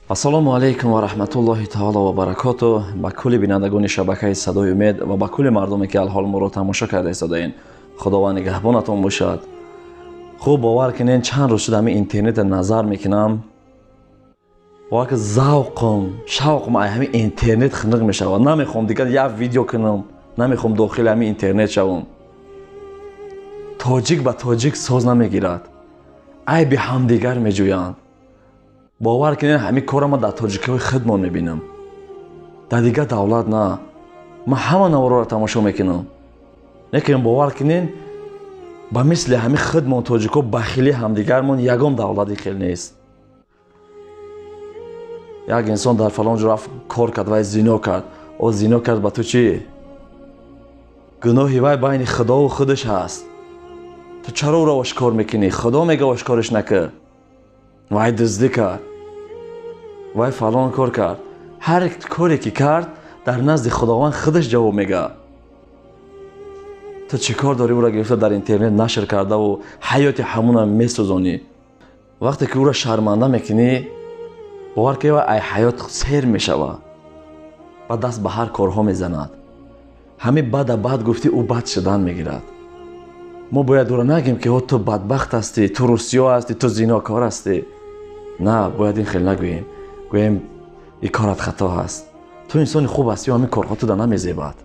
Ассалому алайкум ва раҳматуллоҳи таоло ва баракоту. Ба кулли бинандагони шабакаи «Садои умед» ва ба кулли мардуме, ки алҳол моро тамошо карда истодаен, Худованд нигаҳбонатон бошад. Хуб, бовар кунед, чанд рӯз шуд, ҳамин интернетро назар мекунам, бовар ки завқум, шавқум ай ҳамин интернет хунук мешавад. Намехоҳам дигар як видео кунам, намехоҳам дохили ҳамин интернет шавам. Тоҷик ба тоҷик соз намегирад, айби ҳамдигар меҷӯянд. Бовар кунед, ҳамин корро ман дар тоҷикиҳои худмон мебинам, дар дигар давлат на. Ман ҳама наворҳоро тамошо мекунам, лекин бовар кунед, ба мисли ҳамин худмон тоҷикҳо бахилии ҳамдигармон ягон давлати хел нест. Як инсон дар фалон ҷо рафт, кор кард, вай зино кард. О, зино кард, ба ту чӣ? Гуноҳи вай байни Худову худаш ҳаст. Ту чаро ӯро ошкор мекунӣ? Худо мега: «Ошкориш накар». Вай дуздӣ кард, вай фалон кор кард. Ҳар коре ки кард, дар назди Худованд худаш ҷавоб мега. Ту чӣ кор дорӣ ӯро гирифта, дар интернет нашр кардаву ҳаёти ҳамуна месӯзонӣ? Вақте ки ӯро шарманда мекунӣ, бовар ки вай ай ҳаёт сер мешавад ва даст ба ҳар корҳо мезанад. Ҳамин бада бад гуфтӣ, ӯ бад шудан мегирад. Мо бояд ӯро нагем, ки ҳо, ту бадбахт ҳастӣ, ту русиё ҳастӣ, ту зинокор ҳастӣ. На, бояд ин хел нагӯем. Гӯем: «Ин корат хато ҳаст, ту инсони хуб ҳастӣ, ҳамин корҳо туда намезебад.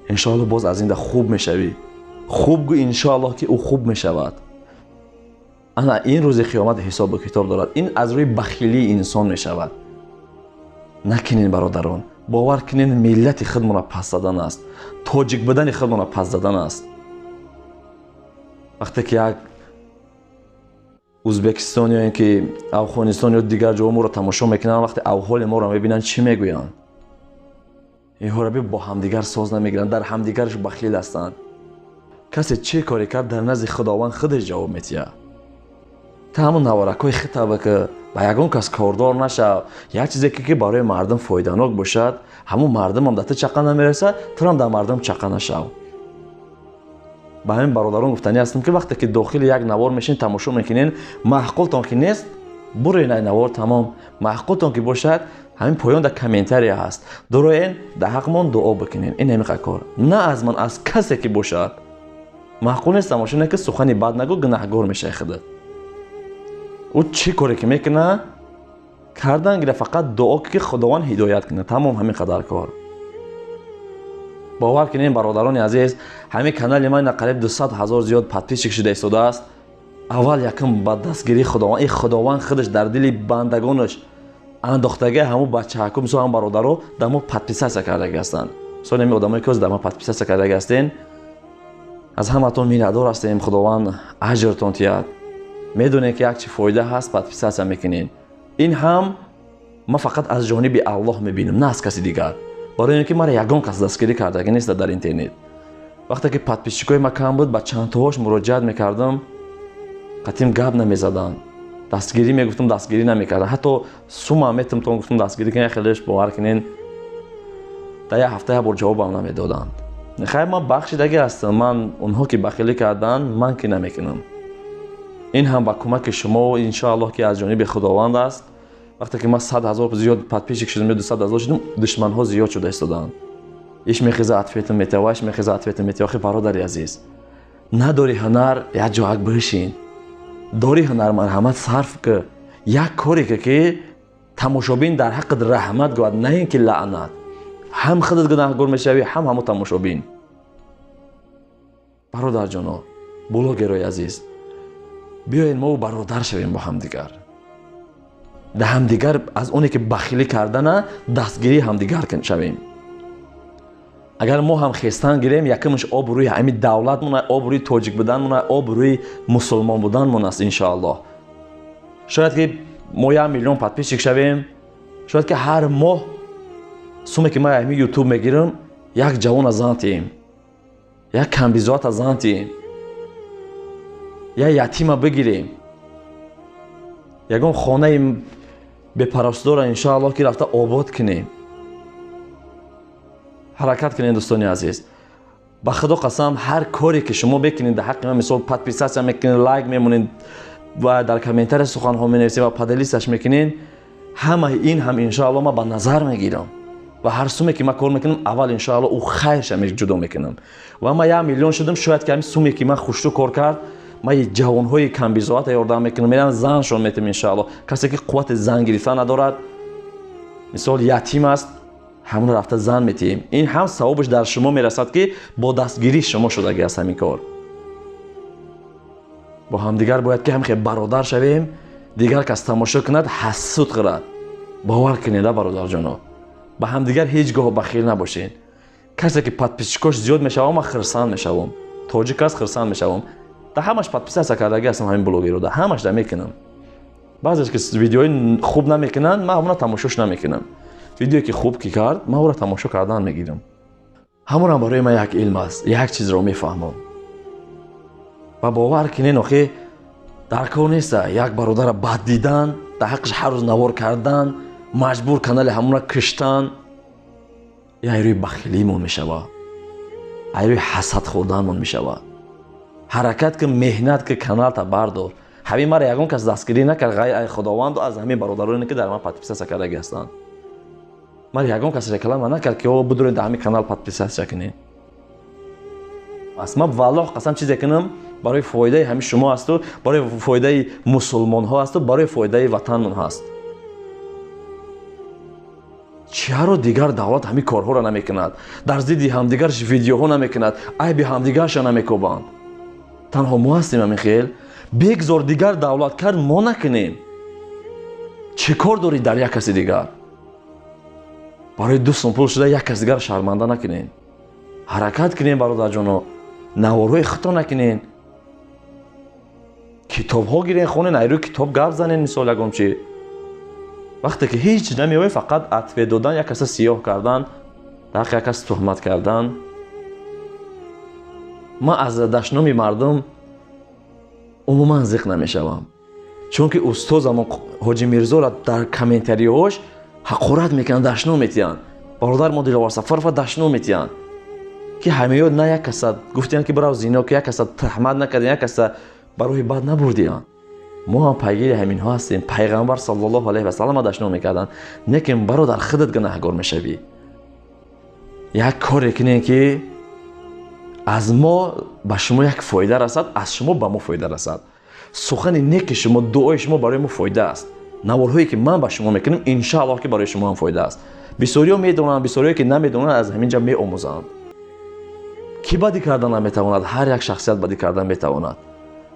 Иншоалло, боз аз инда хуб мешавӣ». Хуб гӯ, иншоаллоҳ, ки ӯ хуб мешавад. Ана ин рӯзи қиёмат ҳисобу китоб дорад. Ин аз рӯи бахилии инсон мешавад. Накунен, бародарон. Бовар кунен, миллати худмонро пас задан аст, тоҷик будани худмонро пас задан аст. Вақте ки як Ӯзбекистон ё ин ки Афғонистон ё дигар ҷоҳо моро тамошо мекунанд, вақте авҳоли моро мебинанд, чӣ мегӯянд? Инҳоро бо ҳамдигар соз намегиранд, дар ҳамдигараш бахил ҳастанд. Касе чӣ коре кард, дар назди Худованд худаш ҷавоб метиҳад. Та ҳамон наворакҳои хитаба, ки ба ягон кас кордор нашав. Як чизе ки барои мардум фоиданок бошад, ҳамон мардумам дар ту чақа намерасад, турам дар мардум чақа нашав. Ба ҳамин бародарон гуфтанӣ ҳастам, ки вақте ки дохили як навор мешин, тамошо мекунен, маъқултон ки нест, буроен ай навор, тамом. Маъқултон ки бошад, ҳамин поён дар комментария ҳаст, дуроен, дар ҳақмон дуо бикунен. Ин ҳамиқа кор на аз ман, аз касе ки бошад, маъқул нест, тамошо не ки сухани бад нагӯ, гунаҳгор мешавӣ худат. Ӯ чӣ коре ки мекунад, кардан гира, фақат дуо ки Худованд ҳидоят кунад, тамом, ҳамин қадар кор. Бовар кунем, бародарони азиз, ҳамин канали ман қариб 200 000 зиёд подписчик шуда истодааст. Аввал якум ба дастгирии Худованд. Ин Худованд худаш дар дили бандагонаш андохтаги ҳамун бачаҳаку, мисол, ҳамун бародаро дар мо подписаться кардаги ҳастанд. Мисол, ҳамин одамое ки дар мо подписаться кардаги ҳастен, аз ҳаматон миннатдор ҳастем. Худованд аҷртон тиҳад. Медонем, ки як чи фоида ҳаст, подписаться мекунед. Ин ҳам ман фақат аз ҷониби Аллоҳ мебинам, на аз каси дигар, барои ин ки мара ягон кас дастгирӣ кардаги нест дар интернет. Вақте ки подписчикои ма кам буд, ба чандтоҳош муроҷиат мекардам, қатим гап намезаданд. Дастгирӣ мегуфтам, дастгирӣ намекардам. Ҳатто сума метимтон, гуфтам, дастгирӣ кунед, хелеш, бовар кунед, дар як ҳафта як бор ҷавобам намедоданд. Хайр, ман бахшидагӣ ҳастам. Ман онҳо ки бахилӣ карданд, ман ки намекунам. Ин ҳам ба кӯмаки шумо, иншоаллоҳ, ки аз ҷониби Худованд аст. Вақте ки ман 100 000 зиёд подписчик шудам ё 200 000 шудам, душманҳо зиёд шуда истоданд. Иш мехеза, ответам метиҳа, ваш мехеза, ответам метиҳа. Охи, бародари азиз, надори ҳунар, як ҷоак бишин. Дори ҳунар, марҳамат, сарф ки, як коре ки тамошобин дар ҳаққат раҳмат гӯяд, на ин ки лаънат. Ҳам худат гунаҳгор мешавӣ, ҳам ҳамо тамошобин. Бародарҷоно, блогерои азиз, биёед, мо бародар шавем бо ҳамдигар, да ҳамдигар аз оне ки бахилӣ кардана дастгирии ҳамдигар шавем. Агар мо ҳам хестан гирем, якумш обрӯи ҳамин давлатмон, обрӯи тоҷик буданмон, обрӯи мусулмон буданмон аст, иншоаллоҳ. Шояд ки мо 1 миллион подписчик шавем, шояд ки ҳар моҳ суме ки ман ҳамин Ютуб мегирам, як ҷавона зан тиҳем, як камбизоата зан тиҳем, як ятима бигирем, ягон хонаи бепарастдора, иншоаллоҳ, ки рафта обод кунем. Ҳаракат кунед, дӯстони азиз. Ба Худо қасам, ҳар коре ки шумо бекунед дар ҳаққи ман, мисол, подписаться мекунед, лайк мемонед ва дар комментария суханҳо менависед ва поделиться мекунед. Ҳамаи ин ҳам иншоалло ман ба назар мегирам ва ҳар суме ки ман кор мекунам, аввал иншоалло ӯ хайрша ҷудо мекунам. Ва ман 1 миллион шудам, шояд ки ҳамин суме ки ман хушрӯ кор кард, ман ҷавонҳои камбизоата ёрдам мекунам, мерам заншон метам иншоалло. Касе ки қуввати зан гирифтан надорад, мисол ятим аст, ҳамон рафта зан метиҳем. Ин ҳам савобаш дар шумо мерасад, ки бо дастгирии шумо шудагӣ аст ҳамин кор. Бо ҳамдигар бояд ки ҳамхе бародар шавем. Дигар кас тамошо кунад, ҳасуд хӯрад. Бовар кунед, а бародарҷоно, ба ҳамдигар ҳеҷ гоҳ бахил набошед. Касе ки подписчикош зиёд мешавам, ман хирсанд мешавам. Тоҷик аст, хирсанд мешавам. Да ҳамаш подписаться кардагӣ ҳастам, ҳамин блогеро да ҳамаш да мекунам. Баъзеш ки видеои хуб намекунанд, ман ҳамона тамошош намекунам. Видеое ки хуб ки кард, ман ӯро тамошо кардан мегирам. Ҳамонам барои ман як илм аст, як чизро мефаҳмам. Ва бовар кунен, охи, дар кор неста як бародара бад дидан, дар ҳаққаш ҳар рӯз навор кардан, маҷбур канали ҳамонро киштан. Ин айрӯи бахилимон мешавад, айрӯи ҳасад хӯрданмон мешавад. Ҳаракат ки, меҳнат ки, каналта бардор. Ҳамин мара ягон кас дастгирӣ накард, ғайр ай Худованду аз ҳамин бародароне ки дар ман подписаться кардагӣ ҳастанд. Мара ягон кас реклама накард, ки о бидуред, дар ҳамин канал подписаться кунед. Пас ман, валлоҳ қасам, чизе кунам, барои фоидаи ҳамин шумо асту, барои фоидаи мусулмонҳо асту, барои фоидаи ватанмон ҳаст. Чаро дигар давлат ҳамин корҳоро намекунад, дар зидди ҳамдигар видеоҳо намекунад, айби ҳамдигарша намекобанд? Танҳо мо ҳастем ҳамин хел. Бегзор дигар давлат кард, мо накунем. Чӣ кор дорӣ дар як каси дигар? Барои 2 сум пул шуда як кас дигар шарманда накунем. Ҳаракат кунем, бародарҷоно, наворҳои худто накунен, китобҳо гирен, хонен, айрӯи китоб гап занен. Мисол, ягон чи вақте ки ҳеҷ намеоӣ, фақат ответ додан, як каса сиёҳ кардан, дар ҳаққи як кас туҳмат кардан. Ман аз дашноми мардум умуман зиқ намешавам, чунки устозамон Ҳоҷи Мирзоро дар комментариҳош ҳақорат мекунанд, дашном метиҳанд. Бародар мо Диловар Сафарова дашном метиҳанд, ки ҳамеё на як каса гуфтиянд, ки бирав зино, ки як каса туҳмат накардем, як каса ба роҳи бад набурдианд. Мо ҳам пайгири ҳаминҳо ҳастем. Пайғамбар саллаллоҳу алайҳи васаллама дашном мекарданд. Лекин, бародар, худат гунаҳгор мешавӣ. Як коре кунем, ки аз мо ба шумо як фоида расад, аз шумо ба мо фоида расад. Сухани неки шумо, дуои шумо барои мо фоида аст. Наворҳое ки ман ба шумо мекунам, иншааллоҳ, ки барои шумо ҳам фоида аст. Бисёриҳо медонанд, бисёриҳое ки намедонанд, аз ҳамин ҷа меомӯзанд. Кӣ бадӣ кардан наметавонад? Ҳар як шахсият бадӣ кардан метавонад.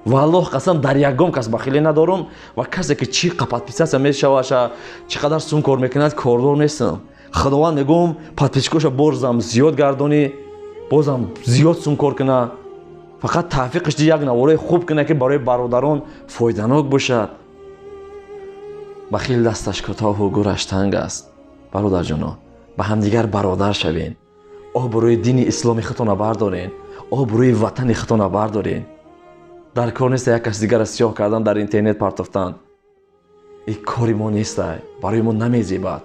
Валлоҳ қасам, дар ягон кас бахилӣ надорум ва касе ки чӣ қа подписаться мешаваша, чӣ қадар сум кор мекунад, кордор нестам. Худованд, мегӯм, подписчикоша бозам зиёд гардонӣ, бозам зиёд сум кор куна. Фақат тавфиқаш ди, як навораи хуб куна, ки барои бародарон фоиданок бошад. Бахил дасташ кӯтоҳу гӯраш танг аст. Бародарҷоно, ба ҳамдигар бародар шавен, обрӯи дини исломи худтона бардорен, обрӯи ватани худтона бардорен. Дар кор неста як кас дигарро сиёҳ кардан, дар интернет партофтан. Ин кори мо неста, барои мо намезебад.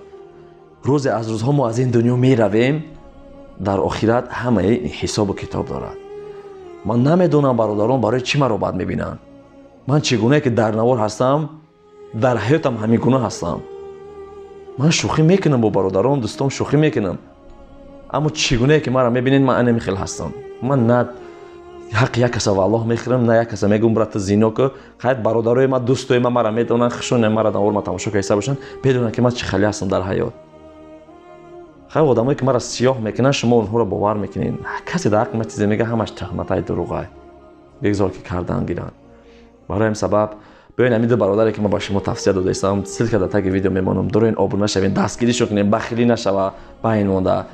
Рӯзе аз рӯзҳо мо аз ин дунё меравем, дар охират ҳамаи ҳисобу китоб дорад. Ман намедонам, бародарон барои чӣ маро бад мебинанд. Ман чӣ гунае ки дар навор ҳастам, дар ҳаётам ҳамин гуна ҳастам. Ман шӯхӣ мекунам бо бародарон, дӯстон шӯхӣ мекунам, аммо чӣ гунае ки маро мебинед, ман анами хел ҳастам. Ман на ҳаққи як каса, валлоҳ, мехӯрам, на як каса мегӯм: «Брата, зино ку». Хайр, бародарои ман, дӯстои ман мара медонанд, хушоне мара навор ма тамошо кайса бошанд, медонанд, ки ман чӣ хеле ҳастам дар ҳаёт. Хайр, одамое ки мара сиёҳ мекунанд, шумо онҳоро бовар мекунед. Касе дар ҳаққи ман чизе мега, ҳамаш туҳматай, дурӯғай. Бигзор ки кардан гиранд. Барои ҳамин сабаб биёен, ҳамин ду бародаре ки ман ба шумо тавсия додаистам, ссылка дар таги видео мемонам, дуроин, обуна шавем, дастгиришон кунем, бахилӣ нашава байн монда.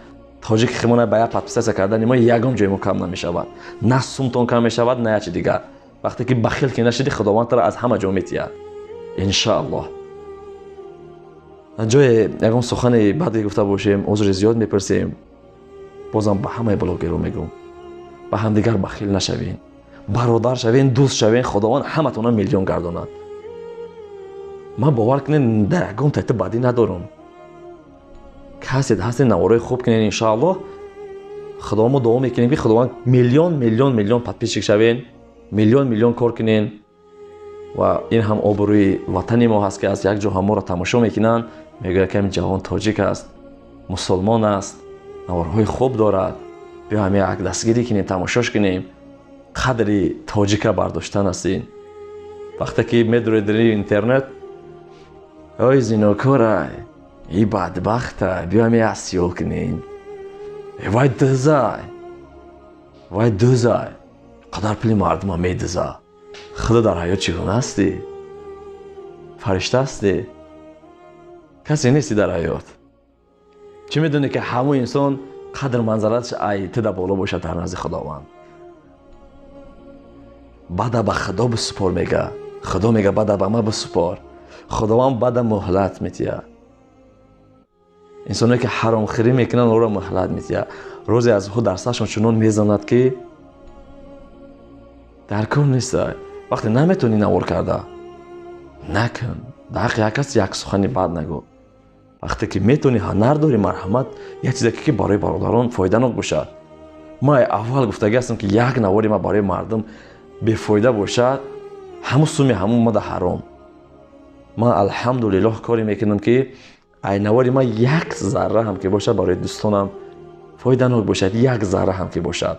Тоҷики химона ба як подписаться кардани мо ягон ҷои мо кам намешавад, на сумтон кам мешавад, на як чи дигар. Вақте ки бахил ки нашудӣ, Худованд тара аз ҳама ҷо метиҳад, иншааллоҳ. Ҷое ягон сухани баде гуфта бошем, узри зиёд мепурсем. Бозам ба ҳамаи блогерро мегӯм: ба ҳамдигар бахил нашавен, бародар шавен, дӯст шавен. Худованд ҳаматона миллион гардонад. Ман, бовар кунед, дар ягон тайта бадӣ надорам. Касе ҳастен, наворои хуб кунед, иншоаллоҳ. Худованд, мо дуо мекунем, ки Худованд миллион, миллион, миллион подписчик шавен, миллион, миллион кор кунен. Ва ин ҳам обрӯи ватани мо ҳаст, ки аз як ҷо ҳаморо тамошо мекунанд, мегӯяд ки ҳамин ҷавон тоҷик аст, мусулмон аст, наворҳои хуб дорад, биё ҳамин як дастгирӣ кунем, тамошош кунем. Қадри тоҷика бардоштан аст ин. Вақте ки медуред дар интернет, ой зинокорай, и бадбахтай, биё ҳамин як сиёл кунем, вай дузай, вай дузай, қадар пули мардума медуза. Худо дар ҳаёт чӣ гуна ҳастӣ? Фаришта ҳастӣ? Касе нестӣ дар ҳаёт. Чӣ медонӣ ки ҳамон инсон қадр манзалаташ ай тида боло бошад дар назди Худованд. Бада ба Худо бисупор, мега. Худо мега бада ба ма бисупор. Худованд бада муҳлат метиҳад. Инсоное ки ҳаромхӯрӣ мекунанд, онро муҳлат метиҳад. Рӯзе аз худ дар саршон чунон мезанад, ки дар кор нест. Вақте наметавонӣ навор карда, накун. Дар ҳаққи як кас як сухани бад нагӯ. Вақте ки метавонӣ, ҳунар дорӣ, марҳамат, як чизе ки барои бародарон фоиданок бошад. Ман аввал гуфтагӣ ҳастам, ки як навори ма барои мардум бефоида бошад, ҳамун суми ҳамун мада ҳаром. Ман алҳамдулиллоҳ коре мекунам, ки ай навори ман як зарра ҳам ки бошад барои дӯстонам фоиданок бошад, як зарра ҳам ки бошад.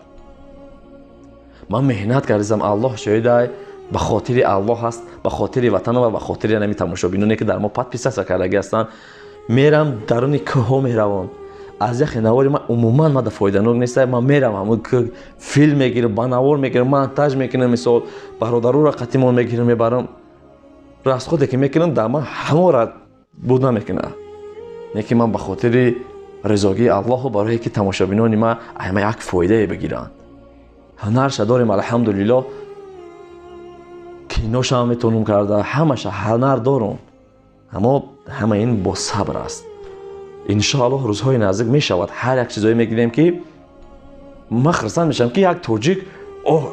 Ман меҳнат кардам, Аллоҳ шоҳидай, ба хотири Аллоҳ ҳаст, ба хотири ватанам ва ба хотири ҳамин тамошобиноне ки дар мо подписаться кардагӣ ҳастанд. Мерам даруни кӯҳҳо меравам. Аз яхе навори ман умуман мада фоиданок нест. Ман мерам ҳамун кӯ филм мегирам, ба навор мегирам, монтаж мекунам, мисол бародароро қатимон мегирам, мебарам. Расходе ки мекунам дар ман ҳамонро буд намекунад. Не ки ман ба хотири ризогии Аллоҳу барое ки тамошобинони ман ама як фоидае бигиранд. Ҳунарша дорем, алҳамдулиллоҳ, киношам метавонам карда, ҳамаша ҳунар дорам. Аммо ҳама ин бо сабр аст. Иншоаллоҳ рӯзҳои наздик мешавад. Ҳар як чизое мегирем, ки ман хурсанд мешавам, ки як тоҷик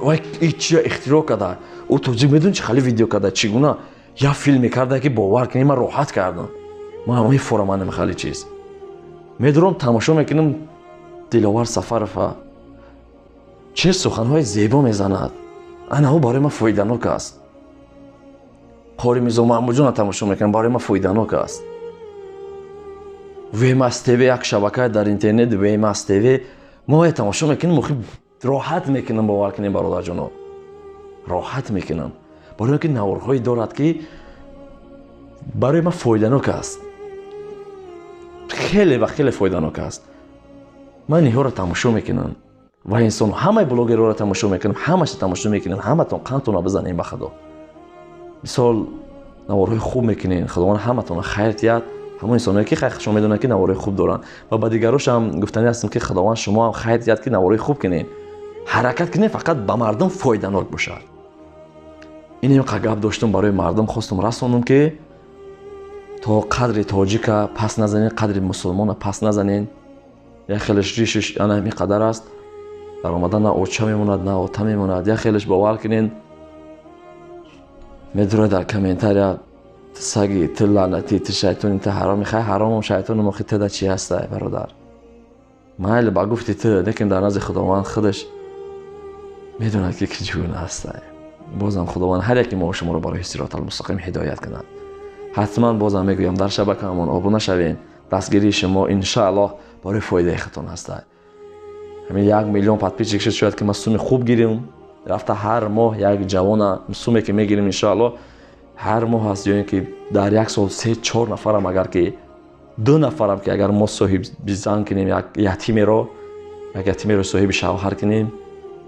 вай чия ихтироъ карда. Ӯ тоҷик медони чӣ хали видео карда, чӣ гуна як филме карда, ки бовар кунӣ, ман роҳат кардам. Ман мефорам анам хали чиз. Медурам, тамошо мекунам Диловар Сафарова чӣ суханҳои зебо мезанад. Ана ӯ барои ман фоиданок аст. Қори Мирзо Маҳмудҷонро тамошо мекунам, барои ман фоиданок аст. ВМАС ТВ як шабака дар интернет, ВМАС ТВ мо тамошо мекунем, охи роҳат мекунам, бовар кунем бародарҷоно, роҳат мекунам. Барои ки наворҳое дорад, ки барои ман фоиданок аст, хеле ва хеле фоиданок аст. Ман инҳоро тамошо мекунам ва инсон ҳамаи блогерҳоро тамошо мекунам, ҳамаша тамошо мекунам. Ҳаматон қандтонро бизанем ба Худо. Мисол наворҳои хуб мекунед, Худованд ҳаматонро хайр диҳад. Ҳамон инсоное ки хайр шумо медонанд, ки наворҳои хуб доранд, ва ба дигарошам гуфтанӣ ҳастам, ки Худованд шумо ҳам хайр диҳад, ки наворҳои хуб кунед, ҳаракат кунед, фақат ба мардум фоиданок бошад. Ин инқа гап доштум барои мардум, хостум расонам, ки то қадри тоҷика пас назанед, қадри мусулмона пас назанед. Як хелеш ришиш ана ҳамин қадар аст, дар омада на оча мемонад, на ота мемонад. Як хелеш бовар кунед, медурад дар комментария: ту саги, ту лаънатӣ, ту шайтони, ту ҳароми. Хай ҳаромам, шайтонам, охи туда чӣ ҳастай, бародар? Майли, ба гуфти ту, лекин дар назди Худованд худаш медонад, ки чӣ гуна ҳастай. Бозам Худованд ҳар яке мо шуморо барои сироталмустақим ҳидоят кунад. Ҳатман бозам мегӯям, дар шабакаамон обуна шавед. Дастгирии шумо иншааллоҳ барои фоидаи худтон ҳастай. Ҳамин 1 миллион подписчик шуд, шояд ки ман суми хуб гирим. Рафта ҳар моҳ як ҷавона суме ки мегирим, иншааллоҳ ҳар моҳ аст, ё ин ки дар як сол 3-4 нафарам, агар ки 2 нафарам, ки агар мо соҳиби зан кунем, як ятимеро соҳиби шавҳар кунем,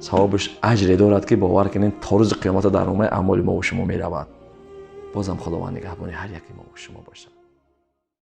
савобаш аҷре дорад, ки бовар кунем, то рӯзи қиёмата дар номаи аъмоли мо ва шумо меравад. Бозам Худованд нигаҳбони ҳар яке мо ва шумо бошад.